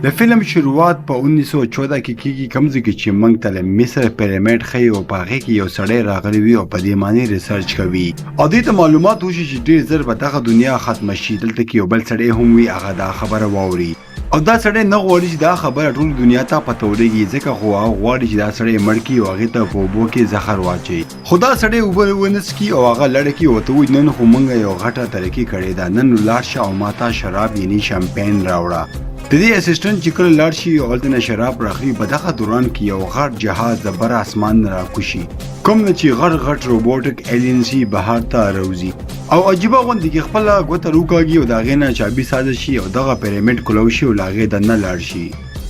د فلم شروعات په 1914 کې کیږي، کوم ځای کې چې موږ ته له مصر پیرامید ښیي او په هغې کې یو سړی راغلی وي او په دې معنی ریسرچ کوي او دې ته معلومات وشي چې ډیر زر به دغه دنیا ختمه شي. دلته کې یو بل سړی هم وي، هغه دا خبره واوري او دا سړی نه غواړي چې دا خبره ټول دنیا ته پته ولګي، ځکه خو هغه غواړي چې دا سړی مړ کړي او هغې ته په اوبو کې زهر واچوي. خو دا سړی اوبه ونه څکي او هغه لړه کړي او ورته ووایي نن خو مونږ یو غټه ترقي کړې ده، نن نو لاړ شه او ماته شراب یعنی شمپین راوړه. د دې اسسټنټ چې کله لاړ شي او هلته نه شراب راخلي، په دغه دوران کې یو غټ جهاز د بر اسمان نه راکوشي، کوم نه چې غټ غټ روبوټک ایلینسي بهر ته راوځي او عجیبه غوندې کې خپله ګوته روکاږي او د هغې نه چابي سازه شي او دغه پیرامیډ کلو شي او له هغې دننه لاړ شي.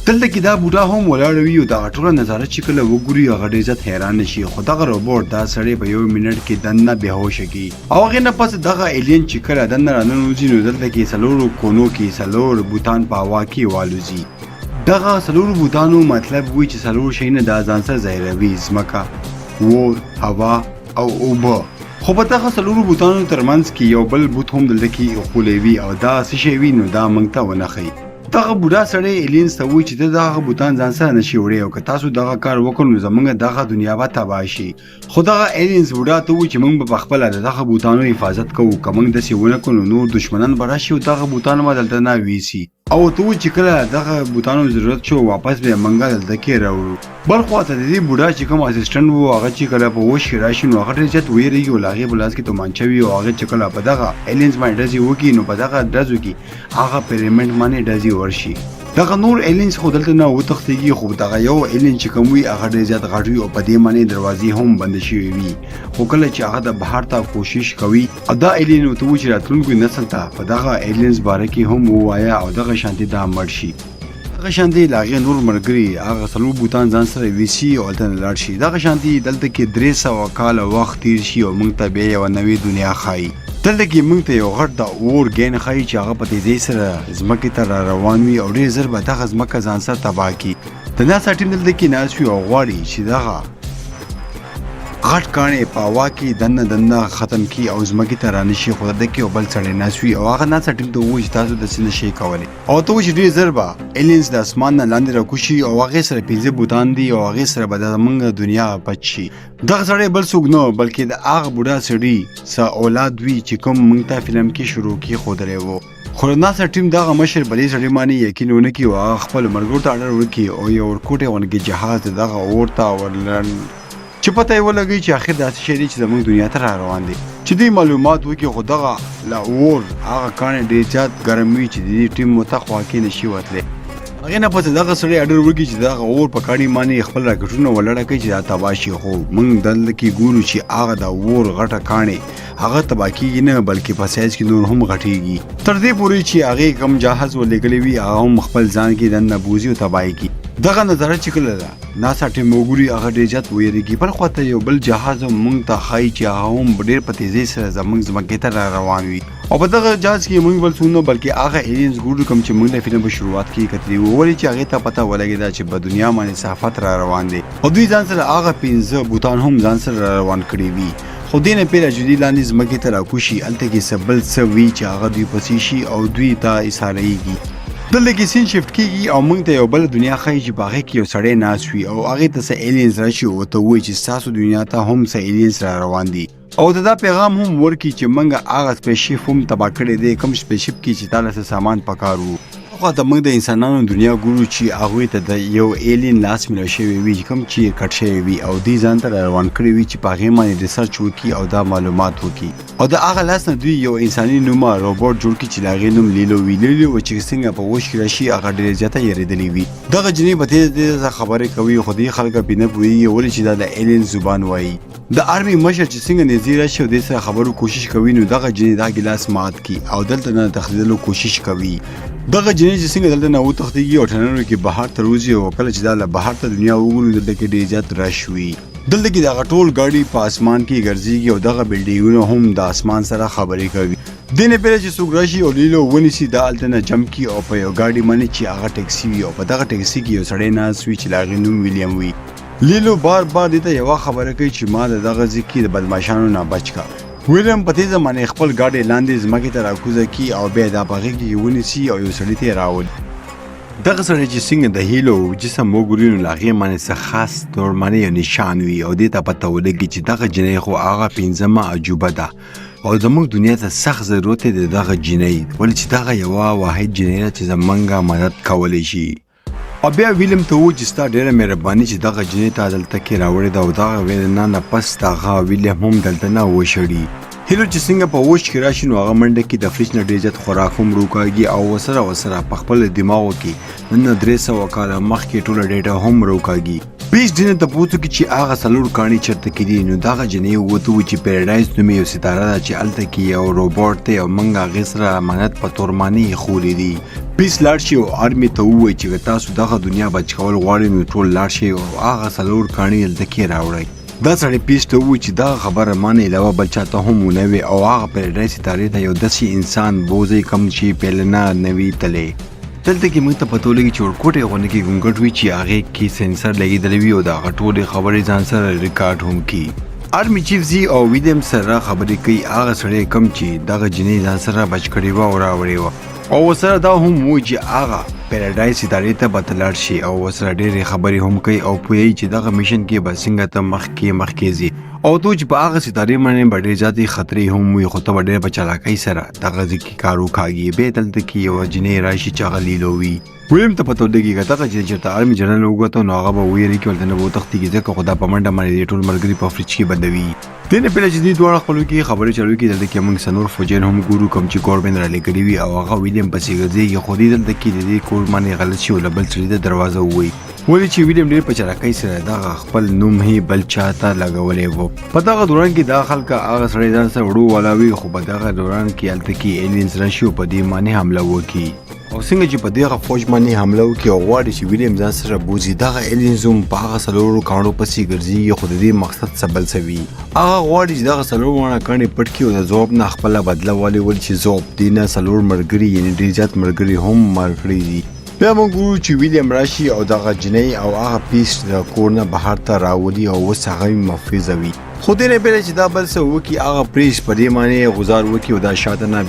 دلته کې دا بوډا هم ولاړ وي او دغه ټوله نظاره چې کله وګوري هغه ډېر زیات حیران شي، خو دغه روبوټ دا سړی په یو منټ کې دننه بېهوشه کړي او هغې نه پس دغه ایلین چې کله دننه راننوځي نو دلته کې څلورو کونو کې څلور بوتان په هوا کې والوځي. دغه څلورو بوتانو مطلب وي چې څلور شیونه دا ځان سره ظاهروي، ځمکه، اور، هوا او اوبه. خو په دغه څلورو بوتانو ترمنځ کې یو بل بوت هم دلته کې ایښولی وي او دا څه شی وي نو دا موږ ته ونه ښیي. دغه بوډا سړی ایلینز ته وایي چې ته دغه بوتان ځان سره نشي وړی او که تاسو دغه کار وکړ نو زمونږ دغه دنیا به تباه شي. خو دغه ایلینز بوډا ته وایي چې موږ به پخپله د دغه بوتانو حفاظت کوو، که موږ داسې ونه کړو نو نور دښمنان به راشي او دغه بوتان به دلته نه ویسي او ورته وایي چې کله دغه بوتانو ضرورت شو واپس به یې موږ دلته کې راوړو. بل خوا ته د دې بوډا چې کوم اسسټنټ وو هغه چې کله په هوش کې راشي نو هغه ډېر زیات ویریږي او له هغې په لاس کې تومانچه وي او هغه چې کله په دغه ایلینز باندې ډزې وکړي نو په دغه ډزو کې هغه پیرامید باندې ډزې ورشي. دغه نور ایلینز خو دلته نه وتښتېږي، خو دغه یو ایلین چې کوم وي هغه ډېر زیات غټ وي او په دې باندې دروازې هم بندې شوې وي. خو کله چې هغه د بهر ته کوشش کوي او دا ایلین ورته وایي چې راتلونکي نسل ته په دغه ایلینز باره کې هم ووایه او دغه شانتې دا مړ شي. دغه شانتې له هغې نور ملګري هغه څلور بوتان ځان سره ویسي او هلته نه لاړ شي. دغه شانتې دلته کې 300 کاله وخت تیر شي او موږ ته بیا یوه نوې دنیا ښایي. دلته کې موږ ته یو غټ د اور ګین ښایي چې هغه په تیزۍ سره ځمکې ته را روان وي او ډېر زر به دغه ځمکه ځان سره تباه کړي. د ناسا ټیم دلته کې ناست وي او غواړي چې دغه غټ کاڼی په هوا کې دننه دننه ختم کړي او ځمکې ته رانشي، خو دلته کې یو بل سړی ناست وي او هغه ناسا ټیم ته ووایي چې تاسو داسې نه شئ کولی او ته وایي چې ډېر زر به ایلینز د اسمان نه لاندې راکوز شي او هغې سره 5 بوتان دي او هغې سره به زمونږ دنیا بچ شي. دغه سړی بل څوک نه بلکې د هغه بوډا سړي څه اولاد وي چې کوم موږ ته فلم کې شروع کې ښودلی وو. خو د ناسا ټیم دغه مشر په دې سړي باندې یقین ونه کړي او هغه خپلو ملګرو ته اډر ورکړي او یو ورکوټی غوندې جهاز د دغه اور ته ورلنډ چې پته یې ولګوي چې اخر داسې شی دی چې زموږ دنیا ته را روان دی چې دوی معلومات وکړي. خو دغه له اور هغه کاڼی ډېر زیات ګرم وي چې د دې ټیم ورته خوا کې نشي وتلی. هغې نه پس دغه سړی اډر وکړي چې دغه اور په کاڼي باندې خپل راکټونه ولاړه کړي چې دا تباه شي. خو موږ دلته کې ګورو چې هغه د اور غټه کاڼی هغه تباه کیږي نه بلکې په سایز کې نور هم غټیږي، تر دې پورې چې هغې کوم جهاز ورلېږلی وي هغه هم خپل ځان کې دننه بوځي او تباه یې کړي. دغه نظاره چې کله ده ناسا ټیم وګوري هغه ډېر زیات ویریږي. بل خوا ته یو بل جهاز هم موږ ته ښایي چې هغه هم ډېر په تیزۍ سره زموږ ځمکې ته را روان وي او په دغه جهاز کې موږ بل څوک نه بلکې هغه ایلینز ګورو کوم چې موږ د فلم په شروعات کې کتلی وو، ولې چې هغې ته پته ولګېده چې په دنیا باندې څه آفت را روان دی او دوی ځان سره هغه 5 بوتان هم ځان سره را روان کړي وي. خو دې نه پېره چې دوی لاندې ځمکې ته راکوز شي هلته کې څه بل څه وي چې هغه دوی پسې شي او دوی ته ایسارېږي. دلته کې سین شفټ کېږي او موږ ته یو بله دنیا ښایي چې په هغې کې یو سړی ناست وي او هغې ته څه ایلینز راشي او ورته ووایي چې ستاسو دنیا ته هم څه ایلینز را روان دي او ته دا پیغام هم ورکړي چې موږ هغه سپیشپ هم تباه کړی دی کوم سپیشپ کې چې تاله څه سامان پکار وو. خوا ته موږ د انسانانو دنیا ګورو چې هغوی ته د یو ایلین لاس ملو شوی وي کوم چې کټ شوی وي او دوی ځان ته روان کړی وي چې په هغې باندې ریسرچ وکړي او دا معلومات وکړي او د هغه لاس نه دوی یو انساني نومه روبوټ جوړ کړي چې د هغې نوم لیلو وي. لیلو چې څنګه په هوش کې راشي هغه ډېره زیاته یریدلې وي. دغه جینۍ په تېزه تېزه خبرې کوي خو دې خلک پرې نه پوهېږي ولې چې دا د ایلین زبان وایي. د آرمي مشر چې څنګه نږدې راشي او دې سره خبرو کوشش کوي نو دغه جینۍ دا ګیلاس مات کړي او دلته نه تښتېدلو کوشش کوي. دغه جینۍ چې څنګه دلته نه وتښتېږي او ټنلو کې بهر ته روځي او کله چې دا له بهر ته دنیا وګوري دلته کې ډېر زیات رش وي. دلته کې دغه ټول ګاډي په اسمان کې ګرځېږي او دغه بلډینګونه هم د اسمان سره خبرې کوي. دې نه پېره چې څوک راشي او لیلو ونیسي دا هلته نه جمپ کړي او په یو ګاډي باندې چې هغه ټیکسي وي او په دغه ټیکسي کې یو سړی ناست وي چې د هغې نوم ویلیم وي. لیلو بار بار دې ته یوه خبره کوي چې ما د دغه ځای کې د بدمعاشانو نه بچ کا. ویلیم په تیزه باندې خپل ګاډی لاندې ځمکې ته راکوزه کړي او بیا دا په غېږ کې ونیسي او یو سړي ته یې راولي. دغه سړی چې څنګه د هیلو جسم وګوري نو له هغې باندې څه خاص تور باندې یو نشان وي او دې ته پته ولګي چې دغه جینۍ خو هغه پنځمه عجوبه ده او زموږ دنیا ته سخت ضرورت دی د دغه جینۍ، ولې چې دغه یوه واحد جینۍ ده چې زمونږ مدد کولی شي. او بیا ویلیم ته وویل چې ستا ډېره مهرباني چې دغه جینۍ تا دلته کې راوړې ده او دغه وینا نه پس دغه ویلیم هم دلته نه وشړي. هیلو چې څنګه په هوش کې راشي نو هغه منډه کې د فریج نه ډېر زیات خوراک هم روکاږي او ورسره په خپل دماغو کې نن نه 300 کاله مخکې ټوله ډیټا هم روکاږي. پیس دې نه تپوس وکړي چې هغه څلور کاڼي چېرته کې دي، نو دغه جینۍ ورته وویل چې پیراډایز نومې یو ستاره ده چې هلته کې یو روبوټ دی او موږ هغې سره امانت په تور معنی ایښولی دي. پیس لاړ شي او آرمي ته ووایي چې که تاسو دغه دنیا بچ کول غواړئ نو ټول لاړ شئ او هغه څلور کاڼي دلته کې راوړئ. دا سړی پیس ته وویل چې دغه خبره ما نه علاوه بل چاته هم ونه وي او هغه پیراډایز ستارې ته یو داسې انسان بوځئ کوم چې پهله نه وي تللی. دلته کې موږ ته پته ولګي چې ورکوټی غونډه کې ګونګټ وي چې هغې کې سنسر لګېدلی وي او د هغه ټولې خبرې ځان سره ریکارډ هم کړي. آرمي چیف ځي او ویلیم سره خبرې کوي، هغه سړی کوم چې دغه جینۍ ځان سره بچ کړې وه او راوړې وه او ورسره دا هم ووایي چې هغه پیراډایز ادارې ته به ته لاړ شې او ورسره ډېرې خبرې هم کوي او پوهوي چې دغه میشن کې به څنګه ته مخکې مخکې ځې او ته چې په هغه ستارې باندې به ډېرې زیاتې خطرې هم وي خو ته به ډېر په چالاکۍ سره دغه ځای کې کار وکاږي. بیا دلته کې یوه جینۍ راشي چې هغه لیلو وي. ویلیم ته پته ولګي که دغه جینۍ چېرته آرمي جنرال وګته نو هغه به ویریږي ورته نه به وتښتېږي ځکه خو دا په منډه باندې دې ټول ملګري په فریج کې بندوي. دې نه پهله چې دوی دواړه خپلو کې خبرې چالو کړي دلته کې موږ څه نور فوجیان هم ګورو کوم چې ګوربن رالیږلي وي او هغه ویلیم پسې ګرځېږي خو دوی دلته کې د دې کور باندې غلط شي او له بل سړي ته دروازه ووایي ولې چې ویلیم ډېر په چالاکۍ سره دغه خپل نوم یې بل چا ته لګولی و. په دغه دوران کې دا خلک هغه سړی ځان سره وړو والا وي خو په دغه دوران کې هلته کې ایلینز راشي او په دې باندې حمله وکړي او څنګه چې په دغه فوج باندې حمله وکړي او غواړي چې ویلیم ځان سره بوځي دغه ایلینز هم په هغه څلورو کاڼو پسې ګرځېږي خو د دې مقصد څه بل څه وي. هغه غواړي چې دغه څلور واړه کاڼي پټ کړي او د ځواب نه خپله بدله والي ولې چې ځواب دې نه څلور ملګري یعنې ډېر زیات ملګري هم مړ کړي دي. بیا موږ ګورو چې ویلیم راشي او دغه جینۍ او هغه پیس د کور نه بهر ته راولي او اوس هغه محفوظه وي خو دې نه پهله چې دا بل څه وکړي هغه پریس په دې معنی غزار وکړي او دا شاته نه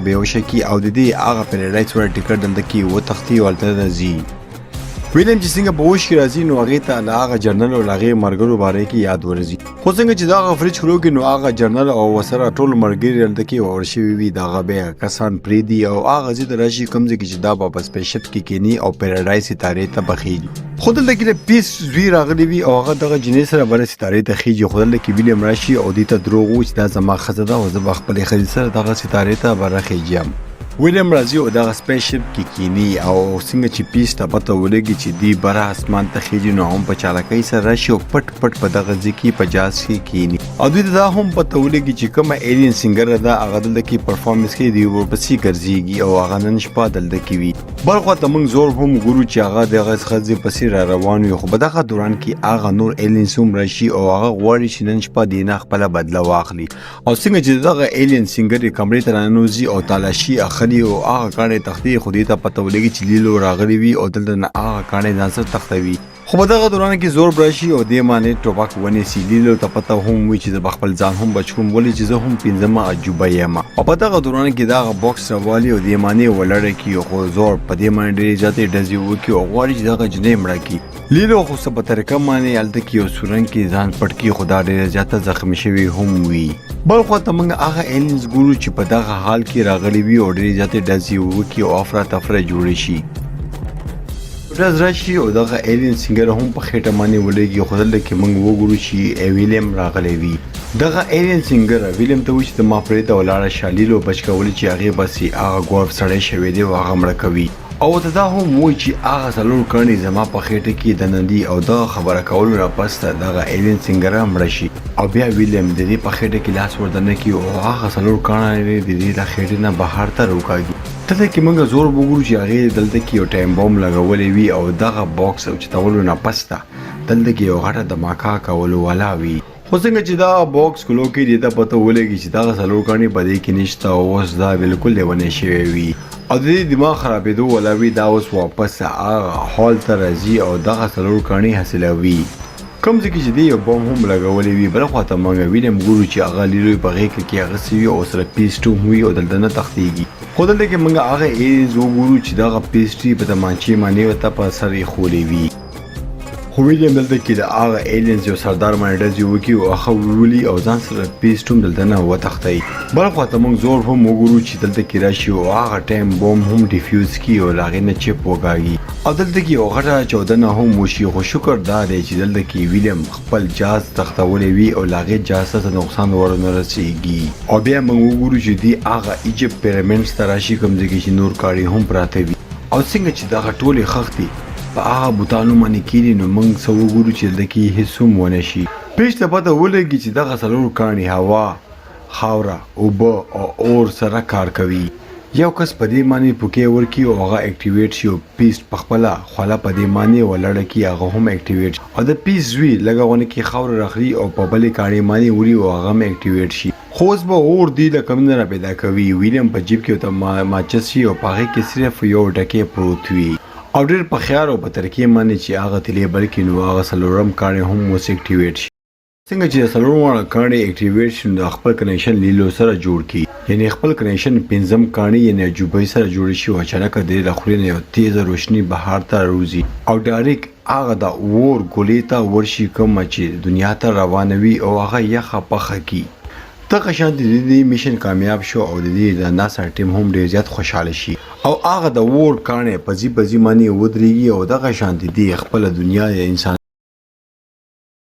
بېهوشه کړي او د دې هغه پیراډایز والا ټکټ دلته کې وتښتي او هلته نه ځي. ویلیم چې څنګه په هوش کې راځي نو هغې ته له هغه جنرل او له هغې ملګرو باره کې یاد ورځي خو څنګه چې د هغه فریج خلو کې نو هغه جنرل او ورسره ټول ملګري دلته کې ور شوي وي دغه بیا کسان پرېږدي او هغه ځای ته راشي کوم ځای کې چې دا به په سپیشپ کې کینی او پیراډایز ستارې ته به خېږي خو دلته کې د پیس زوی راغلی وي او هغه دغه جینۍ سره بله ستارې ته خېږي خو دلته کې ویلیم راشي او دوی ته دروغ ووایي چې دا زما ښځه ده او زه به خپلې ښځې سره دغه ستارې ته بره خېږم. ویلیم راځي او دغه سپیس شپ کې کینی او څنګه چې پیس ته پته ولګي چې دی بره اسمان ته خېږي نو هم په چالاکۍ سره راشي او پټ پټ په دغه ځای کې په جاز کې کینی او دوی ته دا هم پته ولګي چې کومه ایلین سنګر ده هغه دلته کې پرفارمنس کوي، دوی ورپسې ګرځېږي او هغه نن شپه دلته کې وي. بلخوا ته موږ زور هم ګورو چې هغه دغه ښځې پسې را روان وي خو په دغه دوران کې هغه نور ایلینز هم راشي او هغه غواړي چې نن شپه دینه خپله بدله واخلي او څنګه چې دغه ایلین سنګر کمرې ته راننوځي او تالاشي اخلي او هغه کاڼی تښتي خو دې ته پته ولګي چې لیلو راغلی وي او دلته نه هغه کاڼی ځان سره تښتوي خو په دغه دوران کې زور راشي او دې باندې ټوپک ونیسي. لیلو ته پته هم وي چې زه به خپل ځان هم بچ کړم ولې چې زه هم پنځمه عجوبه یم او په دغه دوران کې دغه باکس راوالي او دې باندې ولاړه کړي خو زور په دې باندې ډېرې زیاتې ډزې وکړي او غواړي چې دغه جینۍ مړه کړي. لیلو خو څه په طریقه باندې هلته کې یو سورنګ کې ځان پټ کړي خو دا ډېره زیاته زخمي شوې هم وي. بلخوا ته موږ هغه ایلینز ګورو چې په دغه حال کې راغلي وي او ډېرې زیاتې ډزې وکړي او افراتفره جوړې شي. ډز راشي او دغه ایلین سنګر هم په خېټه باندې ولګي خو دلته کې موږ وګورو چې ویلیم راغلی وي. دغه ایلین سنګر ویلیم ته وایي چې ته ما پرېږده ولاړه شه. لیلو بچ کولی چې هغې بسې هغه ګورف سړی شوی دی او هغه مړه کوي او ورته دا هم وایي چې هغه څلور کاڼي زما په خېټه کې دننه دي او دغه خبره کولو نه پس ته دغه ایلین سنګره مړه شي او بیا ویلیم د دې په خېټه کې لاس وردننه کړي او هغه څلور کاڼي د دې له خېټې نه بهر ته راوکاږي. دلته کې موږ زور وګورو چې هغې دلته کې یو ټایم بوم لګولی وي او دغه باکس اوچتولو نه پس ته دلته کې یو غټه دماکا کولو والا وي. خو څنګه چې دا باکس کلو کې دې ته پته ولګي چې دغه څلور کاڼي په دې کې نشته او اوس دا بالکل لیونی شوی وي او د دې دماغ خرابېدو والا وي. دا اوس واپس هغه هال ته راځي او دغه څلور کاڼي حاصلوي کوم ځای کې چې دی یو بم هم لګولی وي. بل خوا ته موږ ویلیم ګورو چې هغه لیلوی په غېږه کې اخیستی وي او سره پیسټ هم وي او دلته نه تښتېږي. خو دلته کې موږ هغه ایلینز وګورو چې دغه پیسټری په تمانچې باندې ورته په سر ایښولی وي. خو ویلیم دلته کې د هغه ایلینز یو سردار باندې ډزې وکړي او هغه وولي او ځان سره پیسټ هم دلته نه وتښتوي. بل خوا ته موږ زور هم وګورو چې دلته کې راشي او هغه ټایم بوم هم ډیفیوز کړي او له هغې نه چپ وکاږي او دلته کې یو غټه چاودنه هم وشي. خو شکر دا دی چې دلته کې ویلیم خپل جاز تښتولی وي او له هغې جاز ته څه نقصان ورنه رسیږي. او بیا موږ وګورو چې دوی هغه ایجپټ پیرامډز ته راشي کوم ځای کې چې نور کاڼي هم پراته وي او څنګه چې دغه ټولې خښتې په هغه بوتانو باندې کیني نو موږ څه وګورو چې دلته کې هیڅ هم ونه شي. پیش ته پته ولګي چې دغه څلور کاڼي هوا، خاوره، اوبه او اور سره کار کوي. یو کس په دې معنی پوکی ورکړي او هغه اکټیویټ شي او پیسټ په خپله خوله په دې معنی ولاړه کړي هغه هم اکټیویټ شي او د پیس زوی لږه غونې کې خاوره راخلي او په بلې کاڼې معنی ولي او هغه هم اکټیویټ شي. خو اوس به اور دوی له کوم نه راپیدا کوي؟ ویلیم په جیب کې ورته ماچس وي او په هغې کې صرف یو ډکی پروت وي او ډیر په خیال او په ترکې معنی چې هغه تیلې بل کړي نو هغه څلورم کاڼی هم اوس اکټیویټ شي. څنګه چې د څلور واړه کاڼي اکټیویټ شي نو د خپل کنیکشن لیلو سره جوړ کړي یعنی خپل کنیکشن پنځم کاڼي یعنی عجوبه سره جوړ شي او اچانک د له خولې نه یو تیزه روشني بهر ته راوځي او ډایرک هغه د اور ګولې ته ورشي کومه چې دنیا ته روانه وي او هغه یخه پخه کړي. دغه شان د دې میشن کامیاب شو او د دې د ناسا ټیم هم ډیر زیات خوشحاله شي او هغه د اور کاڼی په ځي په ځي باندې ودریږي او دغه شان د دې خپله دنیا یا انسان.